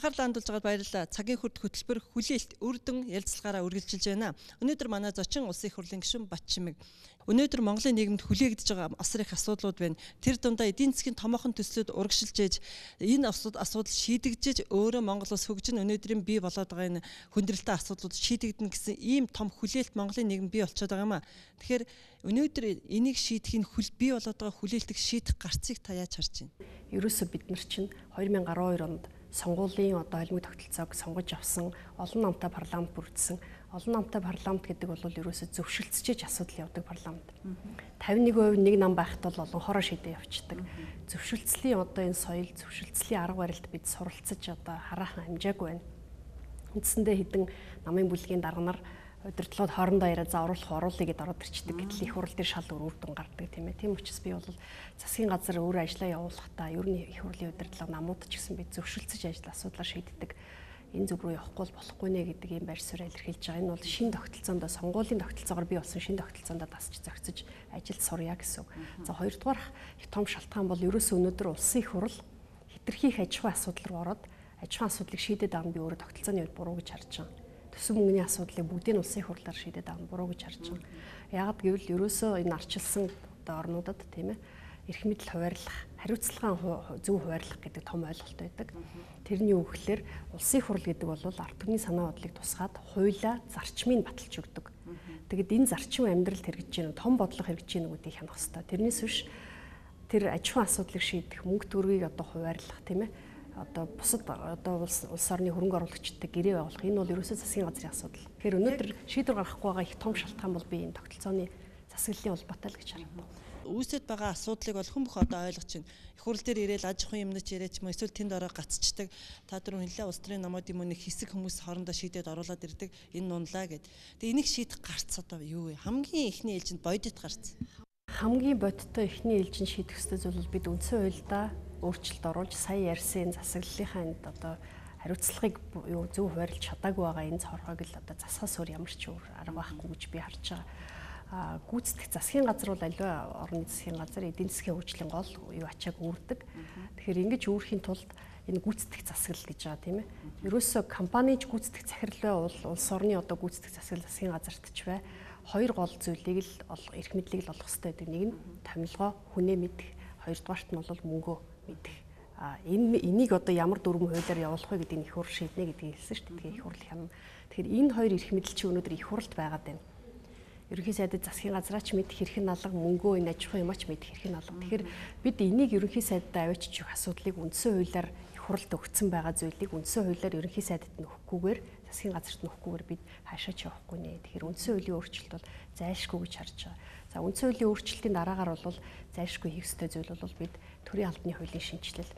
Анхаарлаа хандуулж байгаад баярлалаа. Цагийн хүрд хөтөлбөр хүлээлт үрдэн ярилцлагаараа үргэлжилж байна. Өнөөдөр манай зочин Улсын их хурлын гишүүн Батчимэг. Өнөөдөр Монголын нийгэмд хүлээгдэж байгаа асар их асуудлууд байна. Тэр дундаа эдийн засгийн томоохон төслүүд урагшилж ээж энэ асуудал шийдэгдэж өөрөө Монгол улс хөгжин өнөөдрийн бий болоод байгаа энэ хүндрэлтэй асуудлууд шийдэгдэнэ гэсэн ийм том хүлээлт Монголын нийгэм бий болчиход байгаа юм а. Тэгэхээр өнөөдөр энийг шийдэхийн бий болоод байгаа хүлээлтийг шийдэх гарцыг та яаж харж байна? Ерөөсөө бид нар чинь 2012 онд сонгуулийн одоо холимог тогтолцоог сонгож авсан, олон намтай парламент бүрдсэн. Олон намтай парламент гэдэг бол ерөөсөө зөвшөлдсөж асуудал явдаг парламент. 51% нэг нам байхад бол олонхороо шийдээ явцдаг. Зөвшөлдсөлийн одоо энэ соёл, зөвшөлдсөлийн арга барилд бид суралцаж одоо хараахан амжаагүй байна. Үндсэндээ хэдэн намын бүлгийн дарга нар удирдлагууд хоорондоо яриа за оруулах оруулъя гэдээ ороод ирчдэг. Гэтэл их хурл дээр шал өөр үр дүн гардаг, тийм ээ. Тийм учраас би бол засгийн газар өөрөө ажлаа явуулахдаа ер нь их хурлын удирдлага намууд ч гэсэн бид зөвшөлдсөж ажил асуудлаа шийддэг. Энэ зүг рүү явахгүй бол болохгүй нэ гэдэг ийм байр суурь илэрхийлж байгаа. Энэ бол шинэ тогтолцоонд, сонгуулийн тогтолцоогоор бий болсон шинэ тогтолцоонд дасч зохицож ажилд сурья гэсэн үг. За, хоёрдугаар их том шалтгаан бол ерөөсөө өнөөдөр улсын их хурл хэтэрхий их аж ахуйн асуудал руу ороод аж ахуйн асуудлыг шийдээд байгаа нь би өөрөө тогтолцооны үед буруу гэж харж байгаа. Төсөв мөнгөний асуудлыг бүгдийг нь улсын хурлаар шийдээд байгаа нь буруу гэж харж байгаа. Яагаад гэвэл ерөөсөө энэ арчилсан одоо орнуудад, тийм ээ, эрх мэдэл хуваарлах, хариуцлагын зөв хуваарлах гэдэг том ойлголт байдаг. Тэрний юу гэхээр улсын хурл гэдэг бол ард түмний санаа бодлыг тусгаад хуулиа, зарчмыг баталж өгдөг. Тэгэд энэ зарчим амьдралд хэрэгжиж гэнэ, том бодлого хэрэгжиж гэнэ гэдгийг хянах хэрэгтэй. Тэрнээс биш тэр аж ахуйн асуудлыг шийдэх, мөнгө төгрөгийг одоо хуваарлах, тийм ээ, одоо бусад одоо улс орны хөрөнгө оруулагчидтай гэрээ байгуулах, энэ бол ерөөсөө засгийн газрын асуудал. Тэгэхээр өнөөдөр шийдвэр гаргахгүй байгаа их том шалтгаан бол би энэ тогтолцооны засаглалын улбатай л гэж хараад байна. Үүсэт байгаа асуудлыг бол хүн бүх одоо ойлгож байна. Их хурл дээр ирээл аж ахуйн юмнч яриач юм эсвэл тэнд ороо гацчдаг. Та түрүү хэллээ, улс төрийн намууд юм уу, нэг хэсэг хүмүүс хоорондоо шийдээд оруулаад ирдэг. Энэ нунлаа гэд. Тэгээ энийг шийдэх гарц одоо юу вэ? Хамгийн эхний ээлжинд бодит гарц. Хамгийн бодиттой эхний ээлжинд шийдэх ёстой зүйл бол бид үндсэн хуульдаа өөрчлөлт оруулж сая ярьсан засаглалынхаа энд одоо хариуцлагыг юу зөв хуваарлж чадаагүй байгаа энэ цорхойг л одоо засахаас өөр ямар ч өөр арга байхгүй гэж би харж байгаа. Гүйцэтгэх засгийн газар бол аливаа орны засгийн газар эдийн засгийн хөгжлийн гол юу ачааг үүрдэг. Тэгэхээр ингэж үүрхийн тулд энэ гүйцэтгэх засаглал гэж байгаа, тийм ээ. Ерөөсөө компанич гүйцэтгэх захирал бай, улс орны одоо гүйцэтгэх засаглал засгийн газарт ч бай. Хоёр гол зүйлийг л эрх мэдлийг л олох хэрэгтэй байдаг. Нэг нь томилгоо, хүнээ мэдэх, хоёрдугаарт нь бол мөнгөө мэдэх. А энэ энийг одоо ямар дүрм хуулиар явуулах вэ гэдгийг их хурл шийднэ гэдгийг хэлсэн шүү дээ. Тэгээ их хурл хянана. Тэгэхээр энэ хоёр эрх мэдэл чи өнөөдөр их хурлд байгаад байна. Ерөнхий сайдад засгийн газраач мэдэх хэрхэн алга, мөнгөө энэ аж ахуйн юмач мэдэх хэрхэн алга. Тэгэхээр бид энийг ерөнхий сайдад аваачиж өгөх асуудлыг үндсэн хуулиар их хурлд өгсөн байгаа зүйлийг үндсэн хуулиар ерөнхий сайдад нь өгөхгүйгээр, засгийн газарт нь өгөхгүйгээр бид хаашаа ч явахгүй нэ. Тэгэхээр үндсэн хуулийн өөрчлөлт бол зайлшгүй гэж харж байгаа. За, үндсэн хуулийн өөрчлөлтийн дараагаар бол зайлшгүй хийх ёстой зүйл бол бид төрийн албаны хуулийн шинэчлэл.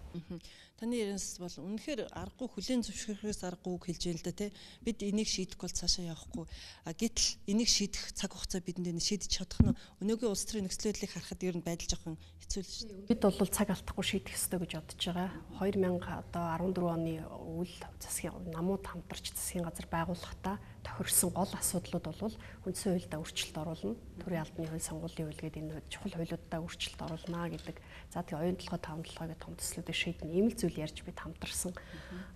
Таны ярианаас бол үнэхээр аргагүй, хүлээн зөвшөөрөхөөс аргагүй хэлж байна л да, тий. Бид энийг шийдэхгүй бол цаашаа явахгүй. А гэтэл энийг шийдэх цаг хугацаа бидэнд энэ шийдэж чадах нь өнөөгийн улс төрийн нөхцөл байдлыг харахад ер нь байдал жоохон хэцүү л шүү дээ. Бид бол цаг алдахгүй шийдэх ёстой гэж бодож байгаа. 2000 одоо 14 оны үйл засгийн намууд хамтарч засгийн газар байгуулахдаа тохирсон гол асуудлууд бол үндсэн хуульдаа өөрчлөлт оруулна. Төрийн албаны хууль, сонгуулийн хууль гэдэг энэ чухал хуулиудаа өөрчлөлт оруулна гэдэг. За, тэгээ оюун толгой, таван толгой гэх том төслүүдийг шийднэ. Ийм л зүйл ярьж бид хамтарсан.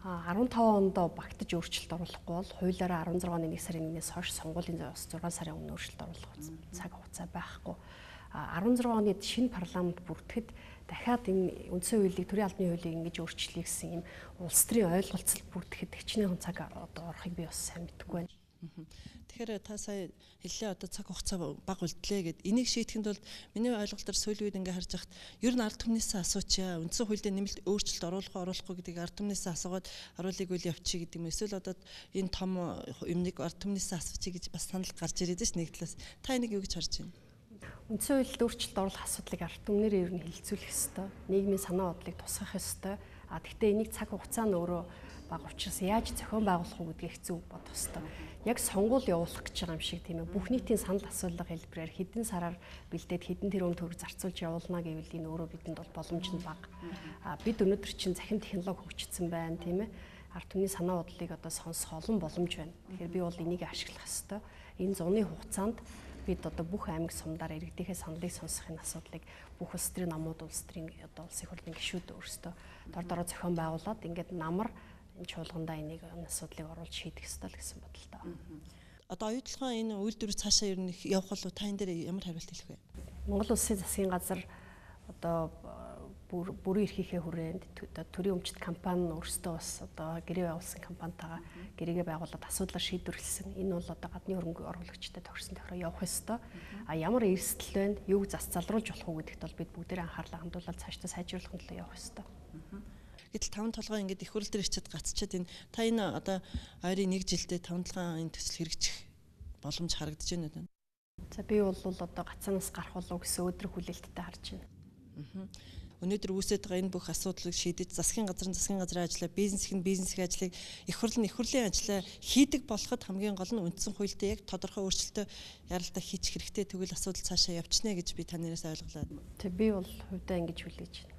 15 онд багтаж өөрчлөлт оруулахгүй бол хуулиараа 16 оны 1 сарын 1-ээс хойш сонгуулийн 6 сарын өмнө өөрчлөлт оруулах цаг хугацаа байхгүй. 16 оны шинэ парламент бүрдэхэд дахиад энэ үндсэн хуулийг, төрийн албаны хуулийг ингэж өөрчлөе гэсэн юм улс төрийн ойлголцол бүрдэхэд хичнээн цаг одоо орохыг би бас сайн мэдэхгүй байна. Тэгэхээр та сая хэллээ, одоо цаг хугацаа бага үлдлээ гэд. Энийг шийдэхэд бол миний ойлголтоор сүүлийн үед ингээ харж байхад ер нь ард түмнээсээ асуучаа. Үндсэн хуульд нэмэлт өөрчлөлт оруулах уу, оруулахгүй гэдгийг ард түмнээсээ асуугаад оруулыг үл явчих гэдэг юм. Эсвэл одоо энэ том юмныг ард түмнээсээ асуучих гэж бас санал гарч ирээд ш нэг талаас. Та энийг юу гэж харж байна? Үндсэн хуульд өөрчлөлт оруулах асуудлыг ард түмнээр ер нь хэлэлцүүлэх ёстой. Нийгмийн санаа бодлыг тусгах ёстой. А тэгтээ энийг цаг хугацаа нь өөрөө бага учраас яаж зохион байгуулах уу гэдгийг зөв бодох ёстой. Яг сонгуул явуулах гэж байгаа юм шиг, тийм ээ. Бүх нийтийн санал асуулга хэлбэрээр хэдэн сараар бэлдээд хэдэн тэрбум төгрөг зарцуулж явуулна гэвэл энэ өөрөө бидэнд бол боломж нь бага. А бид өнөөдөр чинь захим технологи хөгжсөн байна, тийм ээ. Ард түмний санаа бодлыг одоо сонсох олон боломж байна. Тэгэхээр би бол энийг ашиглах ёстой. Энэ зуны хугацаанд бид одоо бүх аймаг сумдаар иргэдийнхээ саналыг сонсох энэ асуудлыг бүх улс төрийн намууд, улс төрийн одоо улсын хурлын гишүүд өөрсдөө дор дороо зохион байгуулад ингээд намар Энэ чуулгандаа энийг энэ асуудлыг оруулж шийдэх ёстой л гэсэн бодолтой. Одоо оюутлогын энэ үйлдвэр цаашаа ер нь явах болов, та энэ дээр ямар хариулт хэлэх вэ? Монгол Улсын засгийн газар одоо бүрэн эрхийнхээ хүрээнд төрийн өмчт компани нь өөрсдөө бас одоо гэрээ байгуулсан компанитайгаа гэрээгээ байгуулад асуудлаа шийдвэрлэсэн. Энэ бол одоо гадны хөрөнгө оруулагчтай тохирсон тохироо явах ёстой. А ямар эрсдэл байна, юуг зас залруулж болох уу гэдэгт бол бид бүгдээрээ анхаарлаа хандуулаад цаашдаа сайжруулахын төлөө явах ёстой. Гэтэл таван толгой ингээд их хурл дээр ирчээд гацчиад энэ та энэ одоо ойрын нэг жилдээ таван толгойн энэ төсөл хэрэгжих боломж харагдаж байна уу? За, би бол одоо гацаанаас гарах болов гэсэн өдрөг хүлээлттэй харж байна. Өнөөдөр үүсээд байгаа энэ бүх асуудлыг шийдэж, засгийн газар нь засгийн газрын ажлаа, бизнес нь бизнесийн ажлыг, их хурл нь их хурлын ажлаа хийдэг болоход хамгийн гол нь үндсэн хуультай яг тодорхой өөрчлөлтөө яралдаа хийчих хэрэгтэй. Тэгвэл асуудал цаашаа явчихнэ гэж би танаас ойлголоо. Тэг, би бол хувьдаа ингэж хүлээж байна.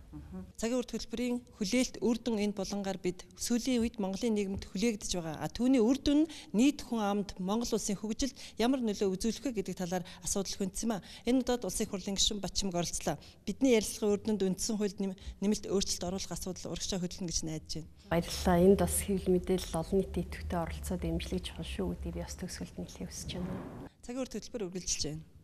Цагийн үр төлбөрийн хүлээлт үр дүн энэ булангаар бид сүүлийн үед Монголын нийгэмд хүлээгдэж байгаа. А түүний үр дүн нь нийт хүн амд, Монгол улсын хөгжилд ямар нөлөө үзүүлэх вэ гэдэг талаар асуудал хүндсэн юм а. Энэ удаад Улсын их хурлын гишүүн Батчимэг оролцлоо. Бидний ярилцлагын үр дүнд үндсэн хуульд нэмэлт өөрчлөлт оруулах асуудал урагшаа хөдөлнө гэж найдаж байна. Баярлалаа. Энд бас хэвлэл мэдээлэл олон нийтийн идэвхтэй оролцоод дэмжлэг чухал шүү гэдгийг би бас төгсгөлд нь хэлэхийг хүсэж байна. Цагийн үр төлбөр үргэлжилж байна.